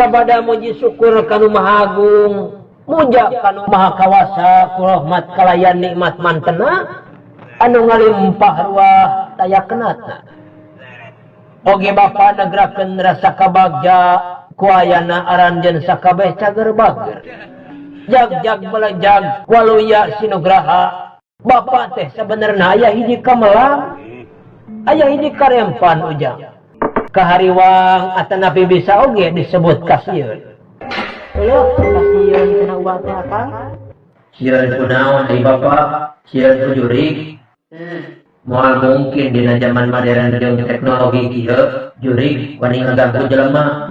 Sabada muji syukur ka Nu Maha Agung, muja ka Nu Maha Kawasa ku rahmat kalayan nikmat mantena anu ngalimpah ruah taya kenatna. Oge Bapa negrakeun rasa kabagja ku ayana aranjeun sakabeh cager bager. Jag-jag belejag waluya sinugraha. Bapa teh sabenerna aya hiji kamelang, aya hiji karempan ujang. Kahariwang atanapi bisa oge disebut kasieun. Leuh, kasieun cenah uwa teh, Akang. Sieun kunaon ai Bapa? Sieun ku jurig? Moal mungkin dina zaman modern jeung teknologi kieu jurig wani ngaganggu jelema.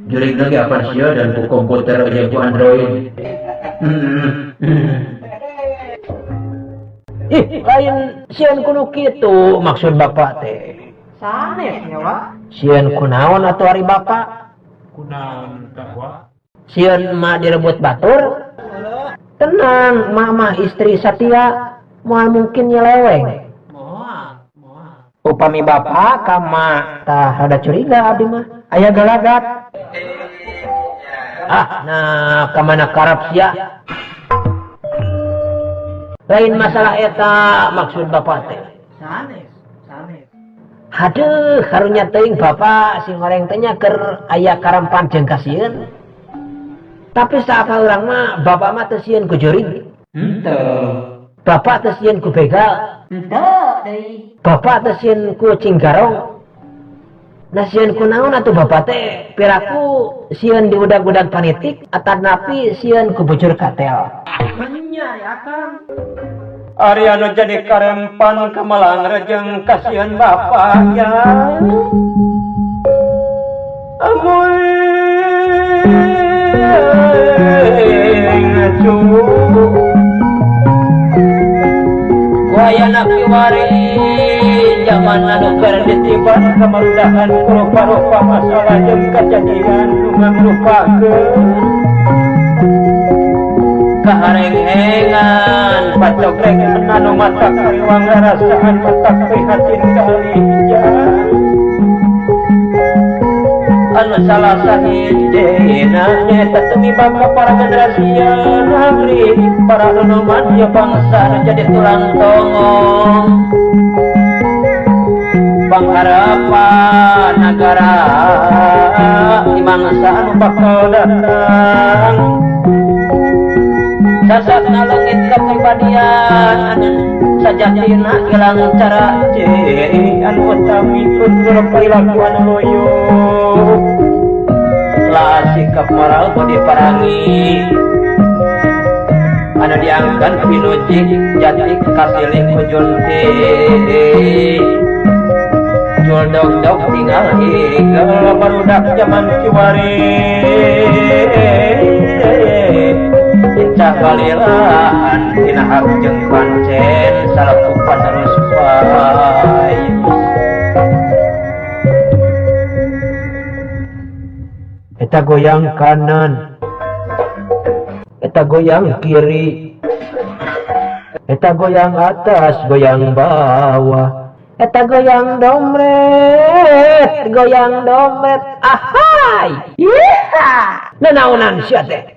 Jurig ge apan sieun dan ku komputer jeung ku Android. Ih, lain sieun ku nu kitu maksud Bapak teh. Sanes nya, Wa. Sieun kunaon atuh ari Bapak? Kunaon tah, Wa? Sieun emak direbut batur? Tenang, mama istri satia, moal mungkin nyeleweng. Moal, moal. Upami Bapak ka emak tah rada curiga abdi mah. Aya galagat. Ah, nah kamana karep sia? Lain masalah eta maksud Bapak teh. Sanes, sanes. Haduh, karunya teuing Bapak sing goreng teh nya keur aya karampan jeung kasieun. Tapi saapal urang mah Bapak mah teu sieun ku jurig. Henteu. Bapak teu sieun ku begal. Henteu deui. Bapak teu sieun ku cinggarong. Nah, sieun ku naon atuh Bapak teh? Piraku sieun diudag-udag panitik atanapi sieun ku bujur katel. Menya ya, Akang. Ari anu jadi karempan kamelang rejeng kasihan bapaknya. Amuy cu. Wayana kiwari zaman anu keur ditiban kamarudahan rupa-rupa masalah jeung kajadian nu ngangrupakeun kaharenghengan pacogreng anu matak kariwang rarasaan matak prihatin kalih anu salah sahijina nyaeta tumiba ka para generasi negeri para nonoman ya bangsa nu jadi tulang tonggong pangharapan nagara di mangsa anu bakal datang. Sasatna leungit kepribadian anu sajatina ilang cara ciri anu utami tutur perilaku anu loyo lah sikap moral budi parangi anu diangkan pinuji jati kasilih kujunti jul dog dog tinggal hingga barudak zaman kiwari lincah balilaan tina hak jeung pancen salaku panerus payus. Eta goyang kanan, eta goyang kiri, eta goyang atas, goyang bawah, eta goyang domret, goyang domret, ahai, yeeha, nanaonan sia teh?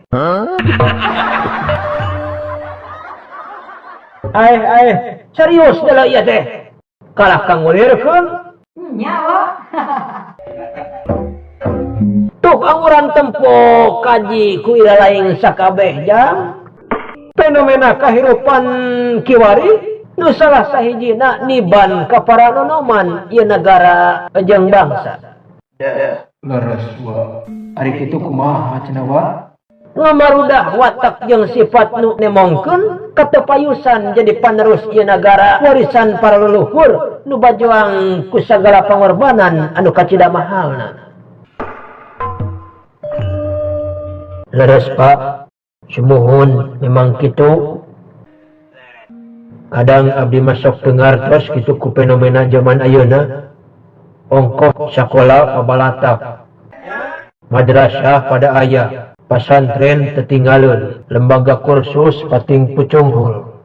Aeh, aeh, serius deuleu ieu teh. Kalah kangulirkeun. Nya, Wa. Tuh anguran tempo kaji ku ira laing sakabeh jam. Fenomena kahirupan kiwari nu salah sahijina niban ka para nonoman ieu nagara jeung bangsa. Leres, Wa. Ari kitu kumaha cenah, Wa? Ngamarudah watak jeung sifat nu nemongkeun katepayusan jadi panerus ieu nagara warisan para leluhur nu bajuang ku sagala pangorbanan anu kacida mahalna. Leres, Pak, sumuhun memang kitu. Kadang abdi masuk dengar terus kitu ku fenomena zaman ayeuna. Ongkoh sakola pabalatak, madrasah pada aya, pasantren tetinggalun, lembaga kursus pating pucunghul.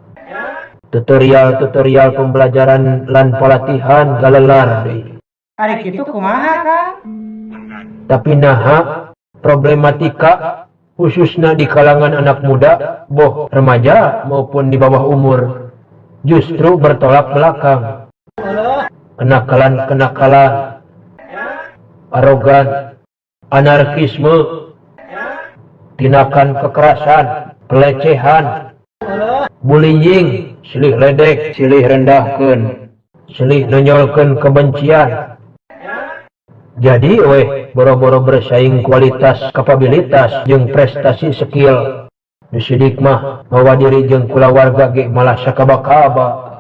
Tutorial-tutorial pembelajaran lan pelatihan galelar deui. Ari kitu kumaha, Kang? Tapi naha Problematika khususna di kalangan anak muda boh remaja maupun di bawah umur justru bertolak belakang. Kenakalan-kenakalan, arogan, anarkisme, tindakan kekerasan, pelecehan, bullying, silih ledek, silih rendahkeun, silih nonjolkeun kebencian. Jadi weh boro-boro bersaing kualitas kapabilitas jeung prestasi skill. Nu sidik mah mawa diri jeung kulawarga ge malah sakaba-kaba.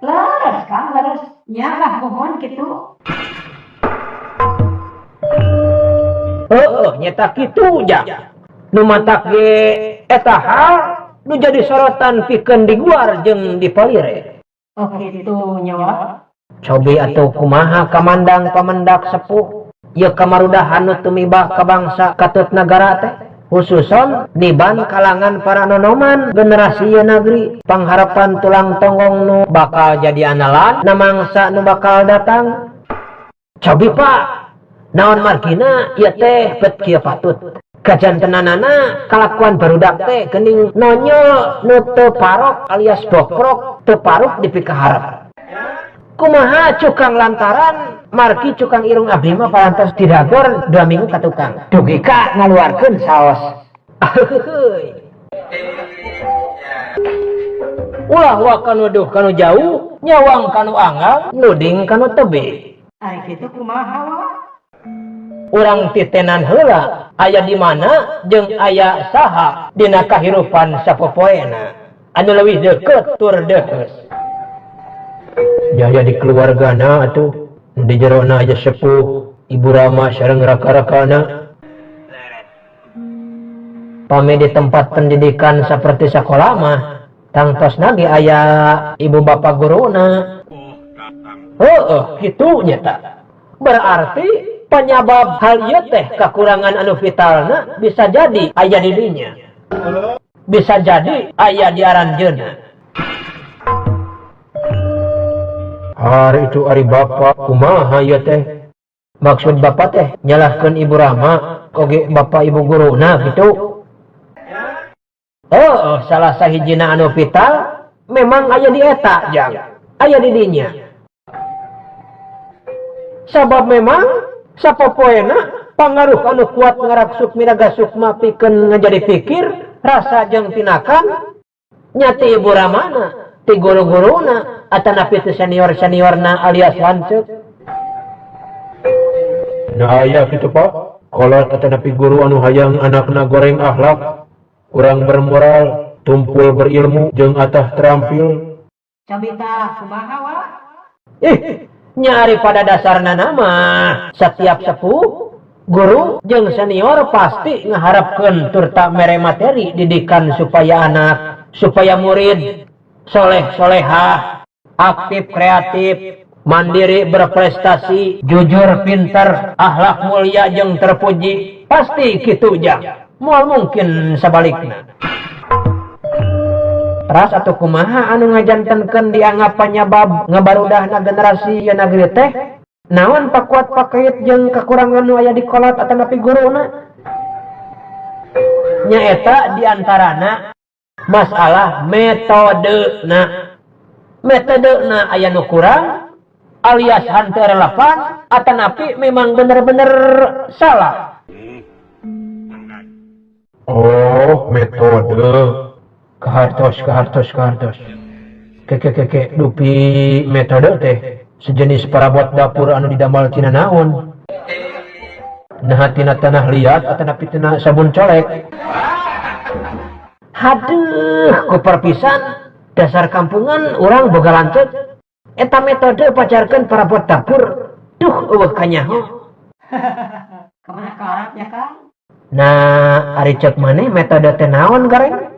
Leres Kang, leres. Nya lah mohon kitu. Heeh, nyeta kitu ja. Nu matak ge eta hal nu jadi sorotan pikeun diguar jeung dipalire. Oh kitu nya wa. Cobi atuh kumaha kamandang pamendak sepuh ieu kamarudahan nu tumibah ka bangsa katut nagara teh khususon niban kalangan para nonoman generasi ieu nagri pangharapan tulang tonggong nu bakal jadi andalan na mangsa nu bakal datang. Cobi Pak, naon margina ieu teh bet kieu patut. Kajantenanana kalakuan barudak teh geuning nonyol nu teu parok alias bokrok teu paruk dipikaharep. Kumaha cukang lantaran margi cukang irung abdi mah parantos didagor 2 minggu ka tukang. Dugi ka ngaluarkeun saos. Aheuheuy. Ulah waka nuduh kanu jauh, nyawang kanu anggang, nuding kanu tebih. Ari kitu kumaha wa? Urang titenan heula aya di mana jeung aya saha dina kahirupan sapopoena anu leuwih deukeut tur deuheus. Jaya di keluargana atuh nu di jerona aya sepuh, Ibu Rama sareng raka-rakana. Pami di tempat pendidikan saperti sakola mah tangtosna ge aya ibu bapa guruna. Heueuh kitu nya ta. Berarti penyebab hal ieu teh kakurangan anu vitalna bisa jadi aya di dinya. Bisa jadi aya di aranjeunna. Hari itu ari bapa kumaha ieu teh? Maksud bapa teh nyalahkeun Ibu Rama oge bapa ibu guruna kitu. Heueuh, salah sahijina anu vital memang aya di eta jang, aya di dinya. Sabab memang sapopoena pangaruh anu kuat ngaraksuk miraga sukma pikeun ngajadi pikir, rasa jeung tinakan nya ti Ibu Ramana, ti guru-guruna, atanapi ti senior-seniorna alias lanceuk. Nah aya kitu Pak, kolot atanapi guru anu hayang anakna goreng akhlak, kurang bermoral, tumpul berilmu jeung atah terampil. Cobi tah kumaha wa? Ih, nyari pada dasarna nama setiap sepuh guru jeung senior pasti ngaharapkeun turta mere materi didikan supaya anak, supaya murid soleh solehah, aktif kreatif, mandiri berprestasi, jujur pinter, akhlak mulia jeung terpuji, pasti kitu jang. Moal mungkin sabalikna. Ras atau kumaha anu ngajantenkeun dianggap panyabab ngabarudahna generasi ieu nagri teh? Naon pakuat pakait jeung kakurangan nu aya di kolot atanapi guruna? Nyaeta diantarana masalah metodena. Metodena aya nu kurang alias hanteu relevan atanapi memang bener-bener salah. Oh, metode. Kahartos, kahartos, kahartos. Keke, keke, dupi metode teh sejenis parabot dapur anu didamel tina naon? Nah tina tanah liat atanapi tina sabun colek. Haduh, ku perpisan dasar kampungan urang boga lanceuk. Eta metode pacarkeun parabot dapur. Duh, eueuh kanyaho. Kumaha karep nya Kang? Nah, ari ceuk maneh metode teh naon gareng?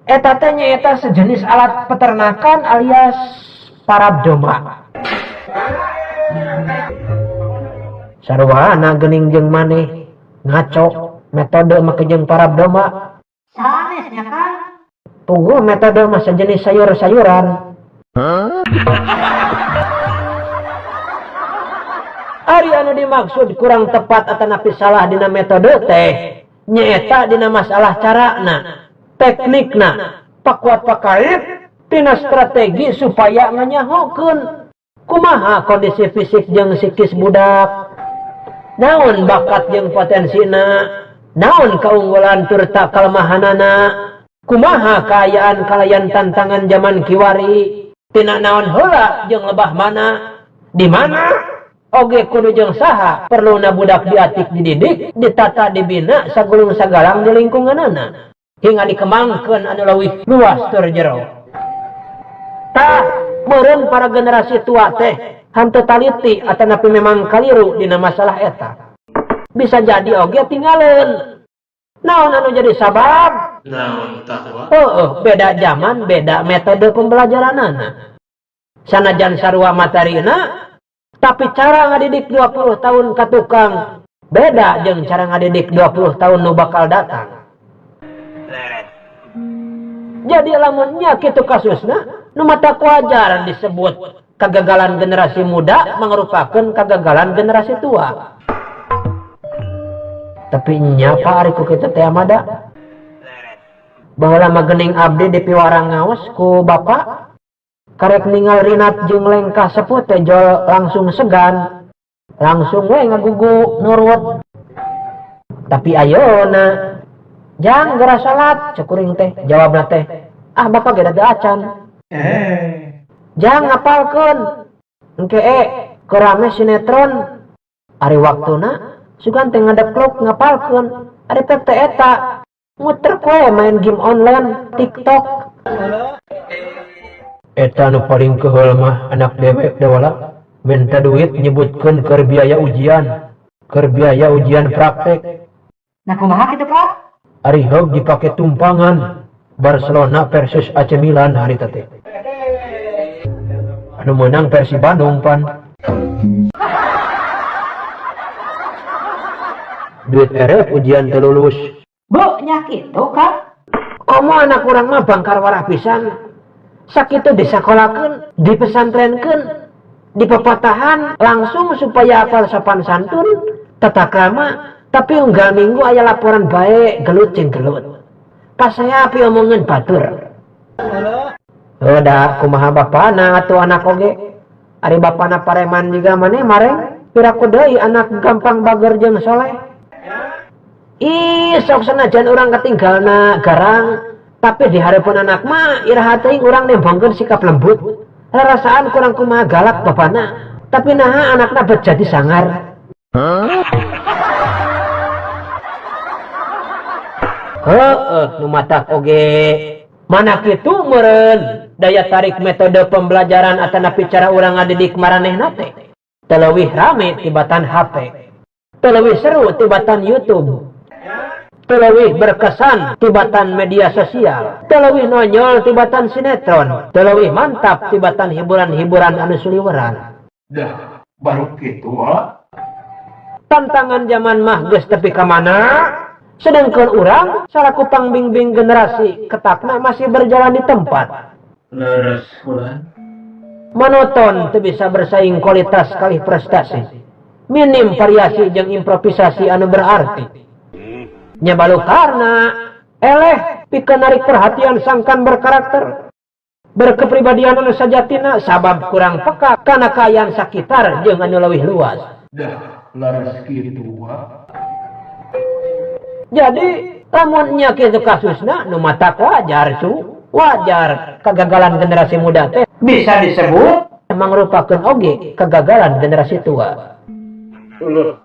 Eta teh nyaeta sejenis alat peternakan alias parab domba. Sarwana geuning jeung maneh ngaco metode make jeung parab domba. Sanes nya Kang. Tunggu metode mah sejenis sayur-sayuran. Ari anu dimaksud kurang tepat atanapi salah dina metode teh nyaeta dina masalah carana, teknikna, pakuat pakait tina strategi supaya nganyahokeun kumaha kondisi fisik jeung psikis budak, naon bakat jeung potensina, naon kaunggulan turta kalemahanana, kumaha kaayaan kalayan tantangan zaman kiwari, tina naon heula jeung lebah mana, di mana oge kudu jeung saha perluna budak diatik dididik, ditata dibina sagulung sagalang di lingkunganana hingga dikembangkeun anu leuwih luas tur jero. Tah meureun para generasi tua teh hanteu taliti atanapi memang kaliru dina masalah eta. Bisa jadi oge tinggaleun. Naon anu jadi sabab? Naon tah Wa? Heueuh, beda zaman, beda metode pembelajaranana. Sanajan sarua materina, tapi cara ngadidik 20 tahun ka tukang beda jeung cara ngadidik 20 tahun nu bakal datang. Jadi lamun nya kitu kasusna, nu matak wajar disebut kegagalan generasi muda mangrupakeun kegagalan generasi tua. Tapi nya Pak ari ku kitu teh amada. Baheula mah geuning abdi dipiwarang ngaos ku bapak, karek ningal rinat jeung lengkah sepuh teh jol langsung segan, langsung we ngagugu nurut. Tapi ayeuna jang geura salat cek kuring teh, jawabna teh, ah bapak ge da teu acan. Jang ngapalkeun engke keur rame sinetron, ari waktuna sugan teh ngadeplok ngapalkeun, ari pek teh eta muter we main game online TikTok. Eta nu paling keheul mah anak dewek dewala minta duit nyebutkeun keur biaya ujian, keur biaya ujian praktek. Nah kumaha kitu Kak? Ari heug dipake tumpangan Barcelona versus AC Milan harita teh. Anu meunang Persib Bandung pan. Duit erep ujian teu lulus. Bu nya kitu Kak? Komo anak urang mah bangkar warah pisan. Sakitu disakolakeun, dipesantrenkeun, dipepatahan langsung supaya hafal sopan santun, tata krama, tapi unggal minggu aya laporan bae gelut jeung gelut. Pasea piomongeun batur. Heuh da kumaha bapana atuh anak oge. Ari bapana pareman jiga maneh mareng, piraku deui anak gampang bager jeung soleh. Ih, sok sanajan urang katinggalna garang, tapi di hareupeun anak mah iraha teuing urang nembongkeun sikap lembut. Rarasaan kurang kumaha galak bapana, tapi naha anakna bet jadi sangar. Heueuh, nu matak oge. Mana kitu meureun daya tarik metode pembelajaran atanapi cara urang ngadidik maranehna teh. Teu leuwih rame tibatan HP, teu leuwih seru tibatan YouTube, teu leuwih berkesan tibatan media sosial, teu leuwih nonyol tibatan sinetron, teu leuwih mantap tibatan hiburan-hiburan anu suliweran. Dah, baru kitu wa. Tantangan zaman mah geus tepi ka mana? Sedangkan urang salaku pangbimbing generasi ketakna masih berjalan di tempat. Leres bulan. Monoton teu bisa bersaing kualitas kalih prestasi. Minim variasi jeung improvisasi anu berarti. Nya balukarna eleh pikeun narik perhatian sangkan berkarakter, berkepribadian anu sajatina sabab kurang peka kana kaayaan sakitar jeung anu leuwih luas. Dah, leres kitu wa. Jadi lamun nya kitu kasusna nu matak wajar cu, wajar kegagalan generasi muda teh bisa disebut mangrupakeun oge kegagalan generasi tua.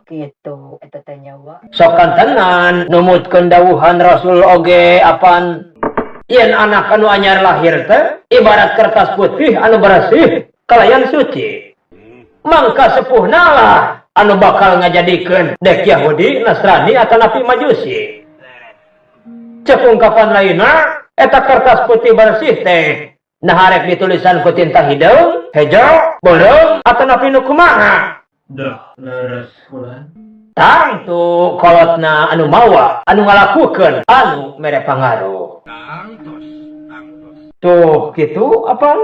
Kitu eta teh nyawa. Sok kantenan numutkeun dawuhan Rasul oge apan yen anak anu anyar lahir teh ibarat kertas putih anu bersih kalayan suci. Mangka sepuhna lah anu bakal ngajadikeun dek Yahudi, Nasrani atanapi Majusi. Cek ungkapan lainna eta kertas putih bersih teh nah arek ditulisan ku tinta hideung, hejo, beureum atanapi nu kumaha. Dah, leres bulan. Tangtu kolotna anu mawa, anu ngalakukeun, anu mere pangaruh. Tuh kitu apaan?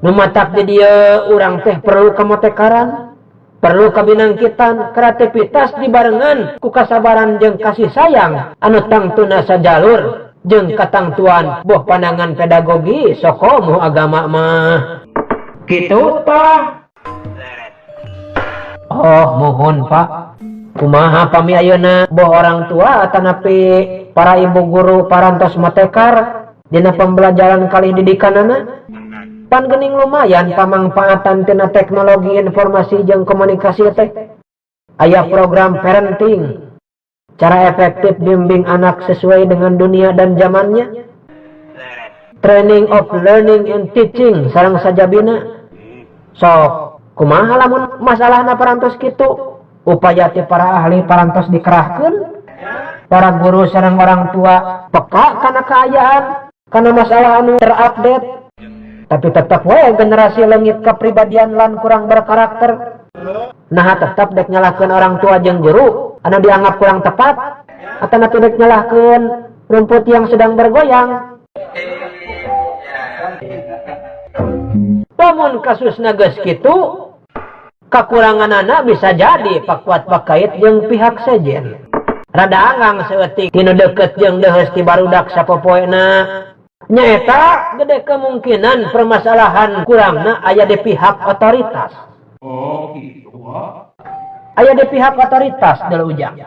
Nu matak di dieu urang teh perlu kamotekaran, perlu kabinangkitan, kreativitas dibarengan ku kasabaran jeung kasih sayang anu tangtuna sajalur jeung katangtuan boh pandangan pedagogi sokomo agama mah. Kitu tah. Oh, mohon Pak. Kumaha pami ayeuna boh orang tua atanapi para ibu guru parantos motekar dina pembelajaran kali didikanana? Pan geuning lumayan pamangpaatan tina teknologi informasi jeung komunikasi teh. Aya program parenting, cara efektif bimbing anak sesuai dengan dunia dan zamannya. Training of learning and teaching sareng sajabina. Sok, kumaha lamun masalahna parantos kitu? Upaya ti para ahli parantos dikerahkeun. Para guru sareng orang tua peka kana kaayaan, kana masalah anu terupdate. Tapi tetap we generasi leungit kepribadian lan kurang berkarakter. Nah, tetap dek nyalahkeun orang tua jeung guru anu dianggap kurang tepat, atau nanti dek nyalahkeun rumput yang sedang bergoyang. Lamun kasusna geus kitu, kakuranganana bisa jadi pakuat pakait jeung pihak sejen. Rada anggang saeutik tinu deukeut jeung deuheus ti barudak sapopoena. Nyaeta gede kemungkinan permasalahan kurangna aya di pihak otoritas. Oh, gitu. Aya di pihak otoritas deul Ujang.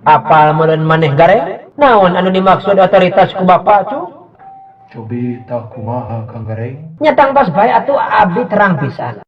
Apal meureun maneh gareng? Naon anu dimaksud otoritas ku Bapak cu? Cobi tah kumaha Kang Gareng? Nya tangtos bae atuh abdi terang pisan.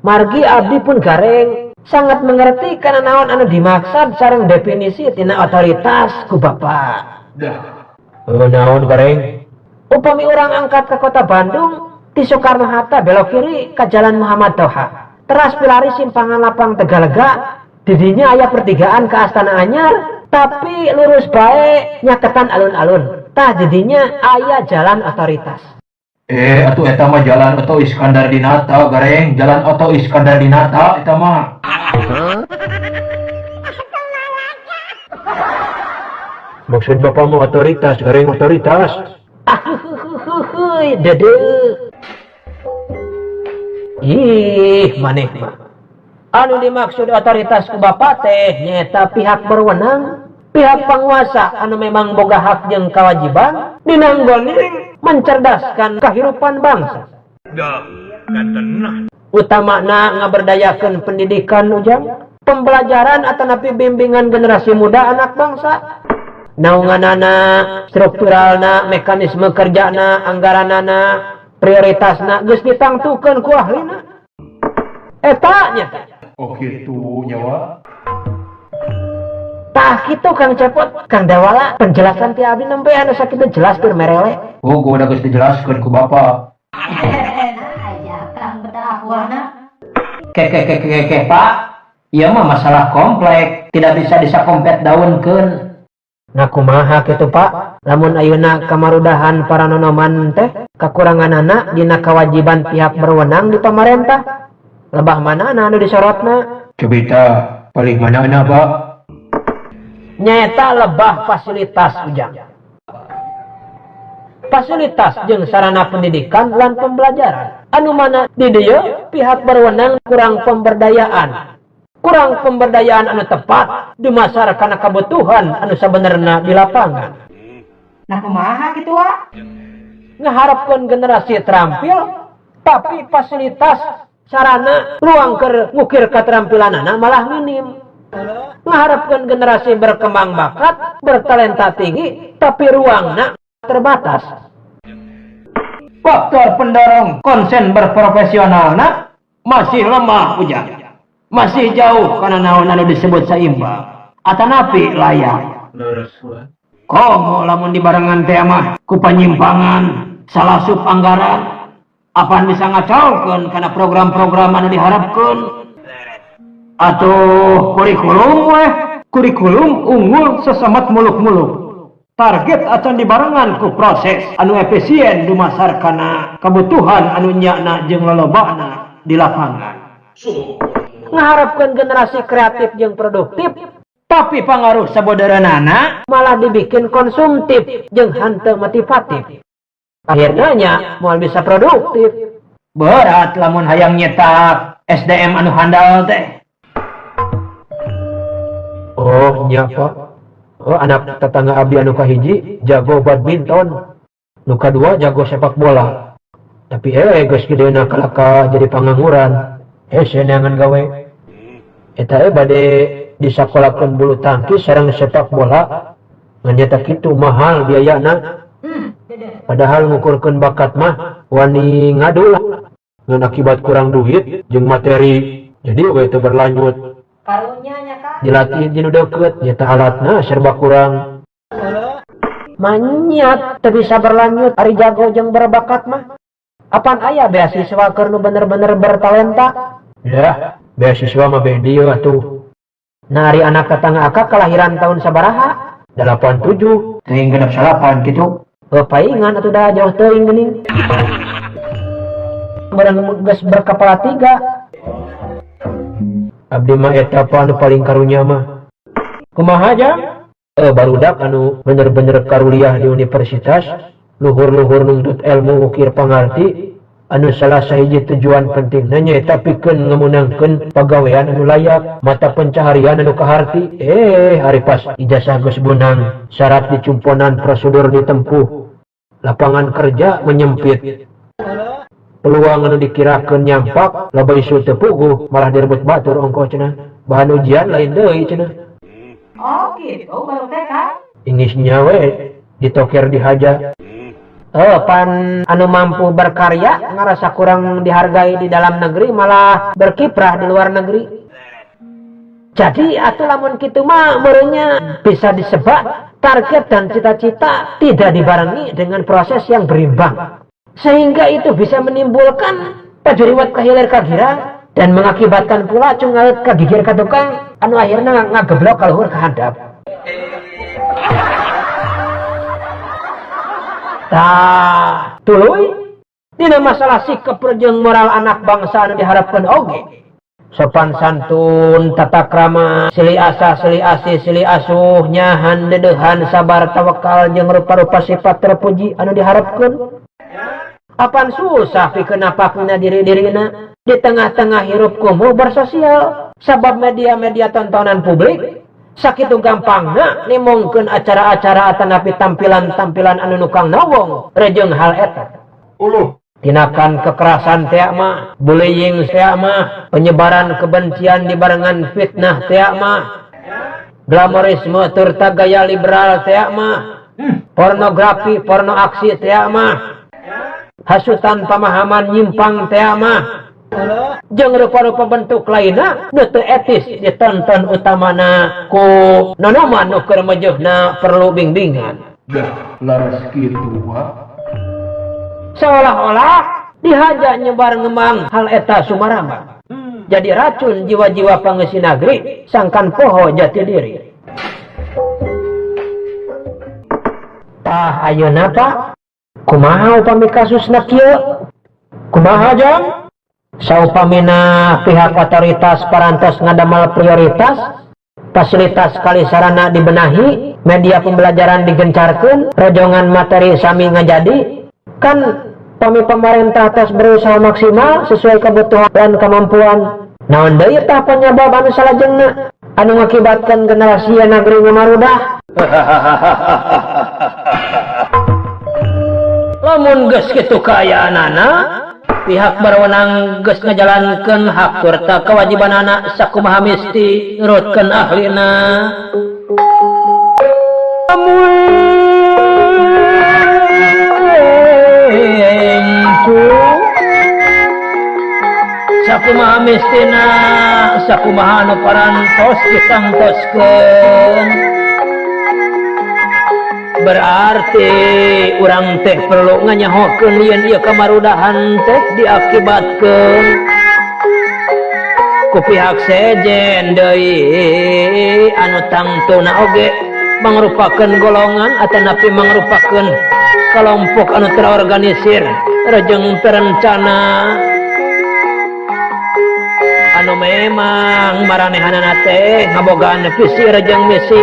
Margi abdi pun gareng sangat mengerti kana naon anu dimaksud sareng definisi tina otoritas ku Bapak. Dah. Naon gareng? Upami urang angkat ke kota Bandung, ti Soekarno Hatta belok kiri ke Jalan Muhammad Toha. Teras pilari simpangan lapang Tegalega, didinya aya pertigaan ke Astana Anyar, tapi lurus bae nyaketan alun-alun. Tah didinya aya jalan otoritas. Atuh eta mah jalan Oto Iskandar Dinata, gareng. Jalan Oto Iskandar Dinata eta mah. Maksud bapak mah otoritas, gareng, otoritas. Ahuhuhuhuy, dede. Ih, maneh mah. Anu dimaksud otoritas ku bapak teh nyaeta pihak berwenang, pihak penguasa anu memang boga hak jeung kewajiban dinanggone mencerdaskan kehidupan bangsa. Dah, katenah. Utamana ngaberdayakeun pendidikan Ujang, pembelajaran atanapi bimbingan generasi muda anak bangsa. Naunganana, strukturalna, mekanisme kerjana, anggaranana, prioritasna geus ditangtukeun ku ahlina. Eta nya. Oh kitu nyawa. Tah kitu Kang Cepot, Kang Dawala, penjelasan ti abdi nembe anu sakitu jelas keur merele. Oh, gua udah geus dijelaskeun ku Bapak. Aja Kang betah afuana. Ke ke ke ke ke Pak. Ieu mah masalah komplek, tidak bisa disakompet daunkeun. Nah kumaha kitu Pak, lamun ayeuna kamarudahan para nonoman teh kakuranganana dina kewajiban pihak berwenang di pamarentah. Lebah manana anu disorotna? Cobita paling manana Pak? Nyaeta lebah fasilitas Ujang. Fasilitas jeung sarana pendidikan lan pembelajaran. Anu mana di dieu pihak berwenang kurang pemberdayaan. Kurang pemberdayaan anu tepat dumasar kana kebutuhan anu sabenerna di lapangan. Nah kumaha kitu wa? Ngaharapkeun generasi terampil tapi fasilitas sarana ruang keur ngukir keterampilanana malah minim. Ngaharapkeun generasi berkembang bakat, bertalenta tinggi tapi ruangna terbatas. Faktor pendorong konsen berprofesionalna masih lemah Ujang. Masih jauh karena naon anu disebut saimbang atanapi layak. Komo lamun dibarengan teh mah ku penyimpangan salah sub anggaran apan bisa ngacaukeun kana program-program anu diharapkeun. Atuh kurikulum weh, kurikulum unggul sesemet muluk-muluk. Target acan dibarengan ku proses anu efisien dumasar kana kebutuhan anu nyana jeung lolobana di lapangan. Ngaharapkeun generasi kreatif jeung produktif, tapi pangaruh sabodereunana malah dibikin konsumtif jeung henteu motivatif. Akhirnya nya moal bisa produktif. Berat lamun hayang nyetak SDM anu handal teh. Oh nya Pak. Oh anak tetangga abdi anu kahiji jago badminton. Nu kadua jago sepak bola. Tapi geus gedeuna kalaka jadi pangangguran. Hese neangan gawe. Eta bade disakolakeun bulu tangkis sareng sepak bola. Ngan nyata kitu mahal biayana. Padahal ngukurkeun bakat mah wani ngadu lah. Ngan akibat kurang duit jeung materi jadi we teu berlanjut. Karunya nya Kang. Dilatih jeung nu deukeut nyata alatna serba kurang. Manyat teu bisa berlanjut ari jago jeung berbakat mah. Apan aya beasiswa keur nu bener-bener bertalenta? Ya, beasiswa mah beh dieu atuh. Nah ari anak tetangga akak kelahiran tahun sabaraha? 87, teuing 69 kitu. Heuh paingan atuh da jauh teuing geuning. Barang geus berkepala tiga. Abdi mah eta pa anu paling karunya mah. Kumaha jang? Barudak anu bener-bener karuliah di universitas, luhur-luhur nuntut ilmu ukir pangarti, anu salah sahiji tujuan pentingna nyaeta pikeun ngameunangkeun pagawean anu layak, mata pencaharian anu kaharti. Ari pas ijazah geus beunang, syarat dicumponan prosedur ditempuh, lapangan kerja menyempit. Peluang anu dikirakeun nyampak, loba isu teu puguh, malah direbut batur ongkoh cenah. Bahan ujian lain deui cenah. Oh gitu baru teh Kang. Ingisnya we ditoker dihaja. Pan anu mampu berkarya ngerasa kurang dihargai di dalam negeri malah berkiprah di luar negeri. Jadi atuh lamun kitu mah meureunnya bisa disebut target dan cita-cita tidak dibarengi dengan proses yang berimbang. Sehingga itu bisa menimbulkan pajuriwat kahilir kagira dan mengakibatkan pula cungalet kagigir ka tukang anu akhirna ngageblok ka luhur ka handap. Tah, tuluy dina masalah sikap jeung moral anak bangsa anu diharapkeun oge. Sopan santun, tata krama, silih asah, silih asih, silih asuh, nyahan, dedeuhan, sabar, tawakal jeung rupa-rupa sifat terpuji anu diharapkeun. Apan susah pikeun napakna diri-dirina di tengah-tengah hirup kumuh bersosial sabab media-media tontonan publik sakitu gampangna nimungkeun acara-acara atanapi tampilan-tampilan anu nukang nawong rejeng hal eta. Uluh. Tindakan kekerasan teh mah, bullying teh mah, penyebaran kebencian dibarengan fitnah teh mah, glamorisme turta gaya liberal teh mah, pornografi, porno aksi teh mah, hasutan pemahaman nyimpang teh mah, jeung rupa-rupa bentuk lainna nu teu etis ditonton utamana ku nonoman nu keur mejeuhna perlu bimbingan. Dah laras kitu wa. Seolah-olah dihaja nyebar ngemang hal eta sumarama. Jadi racun jiwa-jiwa pangeusi nagri sangkan poho jati diri. Tah ayeuna Pak, kumaha upami kasusna kieu? Kumaha jang? Saupamina pihak otoritas parantos ngadamel prioritas, fasilitas kali sarana dibenahi, media pembelajaran digencarkeun, rojongan materi sami ngajadi, kan pami pemerintah tos berusaha maksimal sesuai kebutuhan dan kemampuan. Naon deui tah penyebab anu salajengna anu ngakibatkeun generasi negeri ngamarudah? Lamun geus kitu kaayaanana, pihak berwenang geus ngajalankeun hak serta kewajibanana sakumaha misti nurutkeun ahlina. Sakumaha mistina, sakumaha anu parantos ditangtoskeun. Berarti urang teh perlu nganyahokeun yen ieu kamarudahan teh diakibatkeun ku pihak sejen deui anu tangtuna oge mangrupakeun golongan atanapi mangrupakeun kelompok anu terorganisir rejeng terencana anu memang maranehanana teh ngabogaan visi rejeng misi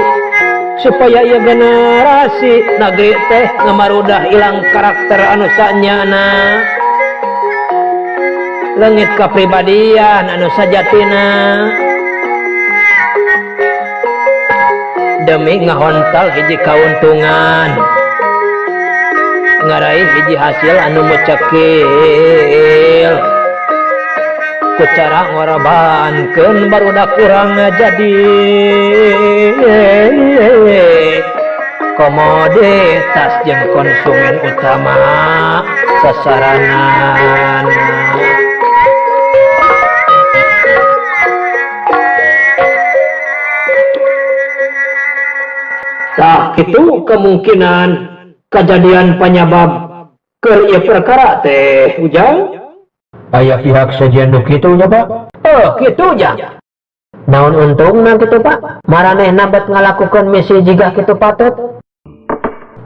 supaya ieu generasi negeri teh ngamarudah ilang karakter anu sanyana. Leungit kapribadian anu sajatina demi ngahontal hiji kauntungan ngaraih hiji hasil anu mucekil ku cara ngorbankeun barudak urang jadi komoditas jeung konsumen utama sasaranan. Tah kitu kemungkinan kejadian penyebab keur ieu perkara teh Ujang. Aya pihak sejen nu kitu nya Pak? Oh kitu Jang. Naon untungna kitu Pak? Maranehna bet ngalakukeun misi jiga kitu patut.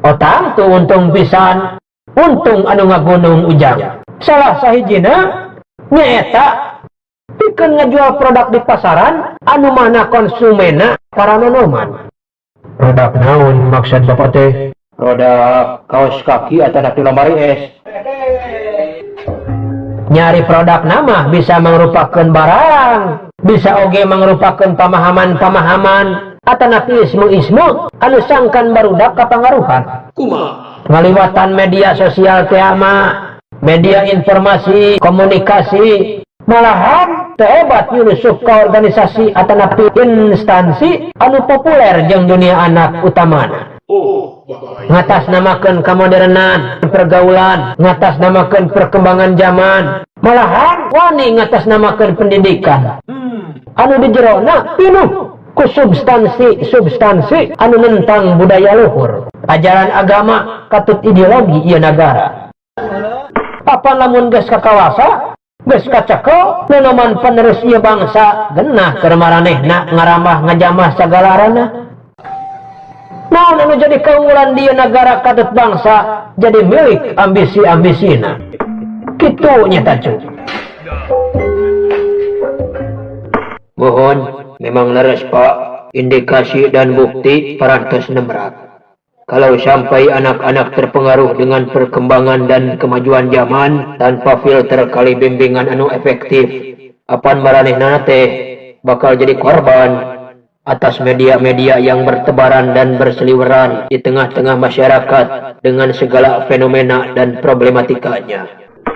Oh tangtu untung pisan. Untung anu ngagunung Ujang. Salah sahijina nyaeta pikeun ngajual produk di pasaran anu mana konsumenna para nonoman. Produk naon maksud Bapak teh? Produk kaos kaki atanapi lemari es. Nyari produk nama bisa mangrupakeun barang, bisa oge mangrupakeun pamahaman-pamahaman atanapi ismu-ismu anu sangkan barudak kapangaruhan. Kumaha? Ngaliwatan media sosial teh mah, media informasi, komunikasi, malahan teu hebat nyulusup ka organisasi atanapi instansi anu populer jeung dunia anak utamana. Oh, bahaya. Ngatasnamakeun kamodernan pergaulan, ngatasnamakeun perkembangan zaman, malahan wani ngatasnamakeun pendidikan. Anu di jerona pinuh ku substansi-substansi anu nentang budaya luhur, ajaran agama katut ideologi ieu nagara. Papan lamun geus kakawasa, geus kacekel, nonoman penerus ieu bangsa genah keur maranehna ngarambah ngajamah sagalarana. Naon anu jadi keunggulan di negara katut bangsa jadi milik ambisi-ambisina. Kitu nya ta cu. Mohon memang leres Pak, indikasi dan bukti parantos nemrat. Kalau sampai anak-anak terpengaruh dengan perkembangan dan kemajuan zaman tanpa filter kali bimbingan anu efektif, apan maranehna teh bakal jadi korban atas media-media yang bertebaran dan berseliweran di tengah-tengah masyarakat dengan segala fenomena dan problematikanya.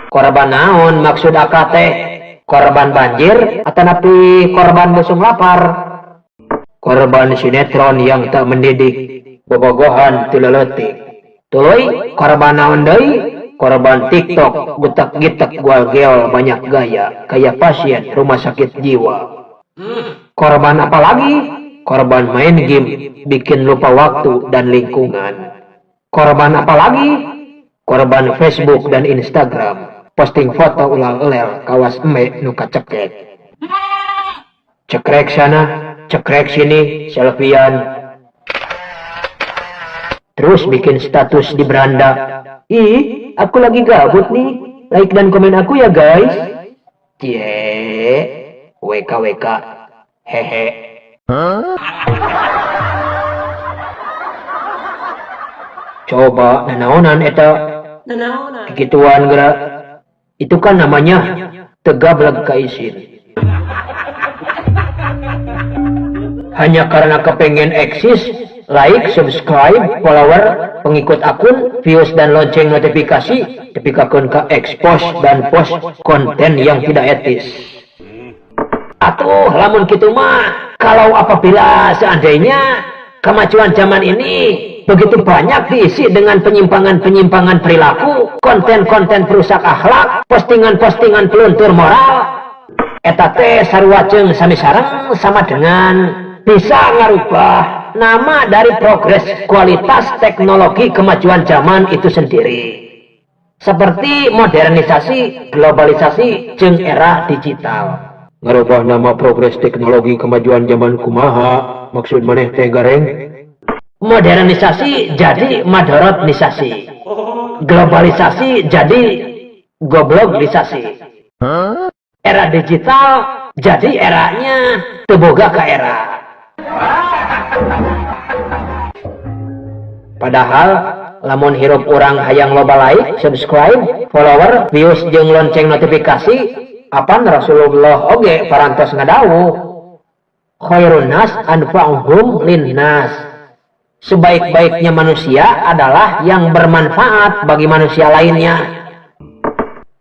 Korban naon maksud akak teh? Korban banjir atanapi korban busung lapar? Korban sinetron yang tak mendidik, bobogohan ti leutik. Tuluy korban naon deui? Korban TikTok gutak-gitek gual geol banyak gaya kayak pasien rumah sakit jiwa. Korban apa lagi? Korban main game bikin lupa waktu dan lingkungan. Korban apa lagi? Korban Facebook dan Instagram posting foto ulang elel kawas eme nu kacekek. Cekrek sana, cekrek sini, selfiean. Terus bikin status di beranda. Ih, aku lagi gabut nih. Like dan komen aku ya guys. Cie, WKWK, hehe. Coba nanaonan eta. Kikituan geura. Itu kan namanya tegableg kaisin. Hanya karena kepengen eksis, like, subscribe, follower, pengikut akun, views dan lonceng notifikasi, tepikakeun ka expose dan post konten yang tidak etis. Atuh lamun kitu mah, kalau apabila seandainya kemajuan zaman ini begitu banyak diisi dengan penyimpangan-penyimpangan perilaku, konten-konten perusak akhlak, postingan-postingan peluntur moral, eta teh sarua jeung sami sareng sama dengan bisa ngarubah nama dari progres kualitas teknologi kemajuan zaman itu sendiri. Seperti modernisasi, globalisasi, jeung era digital. Ngarubah nama progres teknologi kemajuan zaman kumaha maksud maneh teh gareng? Modernisasi jadi madorotnisasi. Globalisasi jadi goblokisasi. Era digital jadi eranya teu boga ka era. Padahal lamun hirup urang hayang loba like, subscribe, follower, views jeung lonceng notifikasi, Apan Rasulullah oge parantos ngadawuh khairun nas anfa'uhum linnas. Sebaik-baiknya manusia adalah yang bermanfaat bagi manusia lainnya.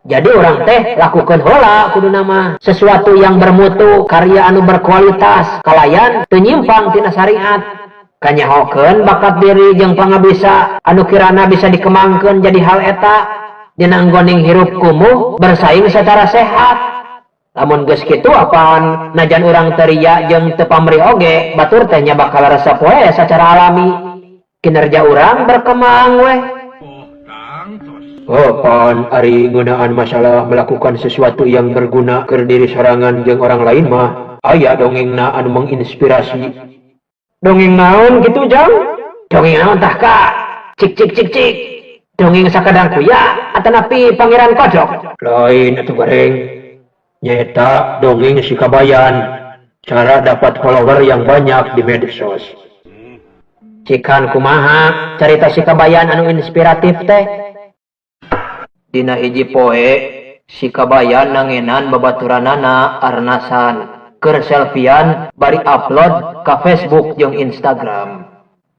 Jadi urang teh lakukan heula kuduna mah sesuatu yang bermutu, karya anu berkualitas, kalayan teu nyimpang tina syariat. Kanyahokeun bakat diri jeung pangabisa anu kirana bisa dikembangkeun jadi hal eta dina enggoning hirup kumuh bersaing secara sehat. Lamun geus kitu apan najan urang teu ria jeung teu pamrih oge batur teh nya bakal resep we secara alami. Kinerja urang berkembang weh. Oh, pan ari ngeunaan masalah melakukan sesuatu yang berguna keur diri sorangan jeung orang lain mah aya dongengna anu menginspirasi. Dongeng naon kitu Jang? Dongeng naon tah ka? Cik cik cik cik. Dongeng sakadang kuya atanapi Pangeran Kodok? Lain atuh goreng. Nyaeta dongeng si Kabayan. Cara dapat follower yang banyak di medsos. Cikan kumaha carita si Kabayan anu inspiratif teh? Dina hiji poe si Kabayan nangenan babaturanana Arnasan keur selfiean bari upload ka Facebook jeung Instagram.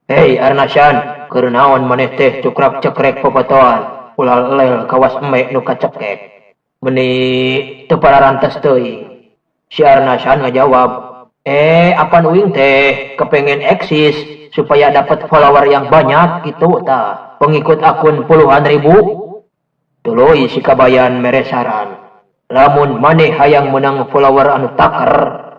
Hei Arnasan, keur naon maneh teh cukrak cekrek popotoan, ulah lel kawas eme nu kacekek. Meni teu pararantes teuing. Si Arnasan ngajawab, apan uing teh kepengen eksis supaya dapat follower yang banyak gitu ta, pengikut akun puluhan ribu. Tuluy si Kabayan mere saran. Lamun maneh hayang menang follower anu taker,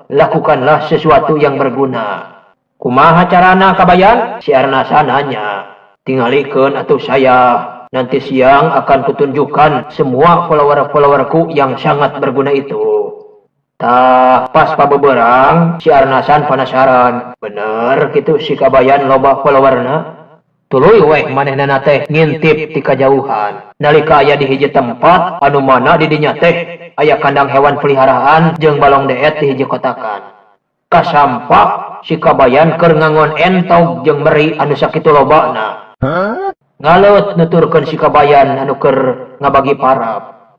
lakukanlah sesuatu yang berguna. Kumaha carana Kabayan? Si Arnasan nanya. Tingalikeun atuh saya. Nanti siang akan kutunjukkan semua follower-followerku yang sangat berguna itu. Tah pas pabeberang si Arnasan penasaran. Bener gitu si Kabayan loba followerna? Tuluy weh manehna teh ngintip ti kajauhan. Nalika aya di hiji tempat anu mana di dinya teh aya kandang hewan peliharaan jeung balong deet di hiji kotakan. Kasampak si Kabayan keur ngangon entog jeung meri anu sakitu lobana. Ngaleut nuturkeun si Kabayan anu keur ngabagi parab.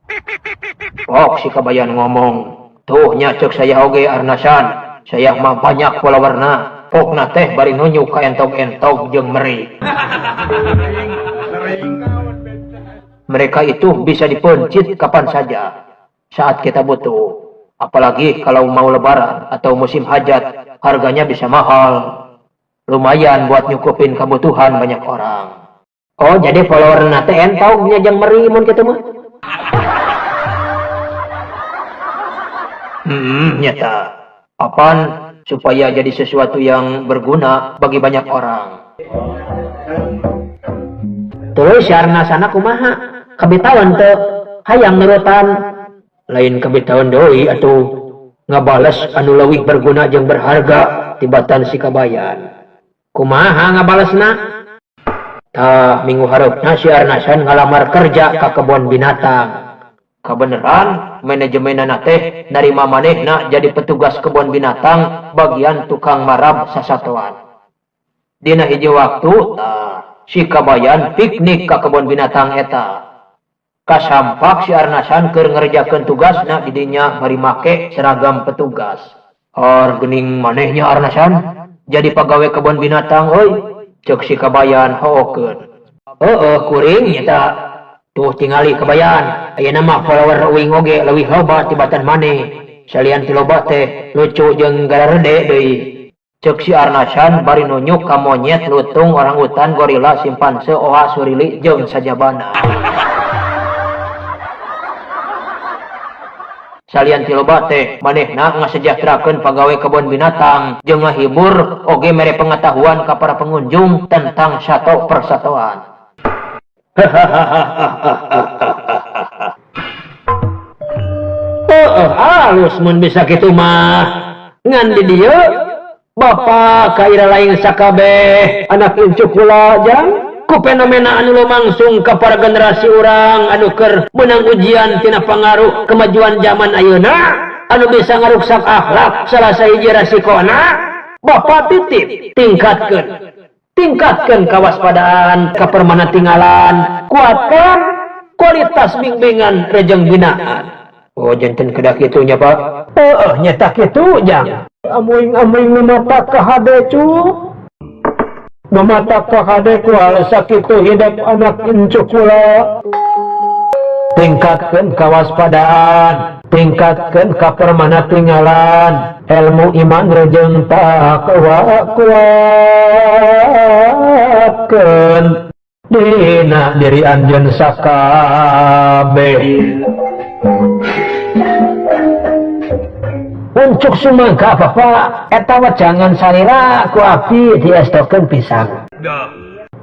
Pok si Kabayan ngomong, tuh nya ceuk saya oge Arnasan, saya mah banyak followerna. Pokna teh bari nunjuk ka entog-entog jeung meri. Mereka itu bisa dipencit kapan saja saat kita butuh. Apalagi kalau mau lebaran atau musim hajat, harganya bisa mahal. Lumayan buat nyukupin kebutuhan banyak orang. Oh, jadi follower na teh entog nya jeung meri mun kitu mah. Nyata. Apan supaya jadi sesuatu yang berguna bagi banyak orang. Terus si Arnasana kumaha? Kabitaun teu hayang nurutan. Lain kabitaun deui atuh ngabales anu leuwih berguna jeung berharga tibatan si Kabayan. Kumaha ngabalesna? Tah minggu hareupna si Arnasan ngalamar kerja ka kebun binatang. Kabeneran manajemenna teh narima manehna jadi petugas kebun binatang bagian tukang marab sasatoan. Dina hiji waktu tah si Kabayan piknik ka kebun binatang eta. Kasampak si Arnasan keur ngerjakeun tugasna di dinya bari make seragam petugas. Har geuning manehnya Arnasan jadi pagawe kebun binatang euy, ceuk si Kabayan hookeun. Heueuh kuring nyata. Tuh tingali Kabayan, ayeuna mah follower uing oge leuwih loba tibatan maneh. Salian ti loba teh lucu jeung gararede deui. Ceuk si Arnasan bari nunjuk ka monyet, lutung, orangutan, gorila, simpanse, oha, surili jeung sajabana. Salian ti loba teh manehna ngasejahterakeun pagawe kebun binatang jeung ngahibur oge mere pengetahuan ka para pengunjung tentang sato persatoan. Heeh, halus mun bisa kitu mah. Ngan di dieu Bapak kaira lain sakabeh anak incu kula jang ku fenomena anu lumangsung ka para generasi urang anu keur meunang ujian tina pangaruh kemajuan zaman ayeuna anu bisa ngaruksak akhlak salah sahiji rasikona. Bapak titip tingkatkeun kawaspadaan kapermana tinggalan, kuatkan kualitas bimbingan rejeng binaan. Oh janten kedah kitu nya Pak. Heeh nya tah kitu jang. Amuing-amuing nu matak kahade cu. Nu matak kahade ku hal sakitu hidep anak incu kula. Tingkatkeun kawaspadaan, tingkatkeun kapermana tinggalan, elmu iman rejeung takwa kuatkeun dina diri anjeun sakabeh. Uncuk sumangga Bapak, eta wejangan salira ku abdi diestokeun pisang.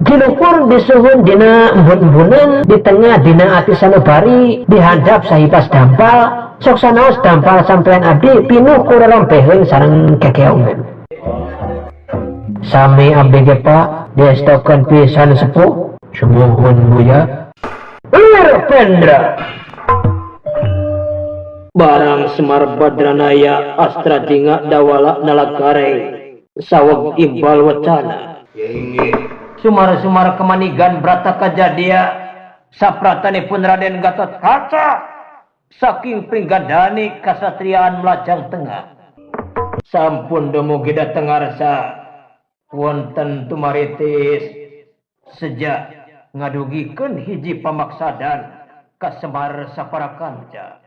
Dilukur disuhun dina embun-embunan di tengah dina ati sanubari dihandap sahipas dampal sok sanaos dampal sampeyan abdi pinuh ku rerompeheun sareng kekeongan. Sami abdi ge Pak diestokeun pisan sepuh. Sumuhun Buya. Lir Pendra. Barang Semar Badranaya Astra Jingga Dawala Nalagareng saweg imbal wacana. Sumar-sumar kemanigan brata kajadia sapratanipun Raden Gatot Kaca saking pringgandani kasatriaan Melajang Tengah. Sampun dumugi dhateng ngarsa wonten tumaritis sejak ngadugikeun hiji pamaksadan ka Semar sapara kanca.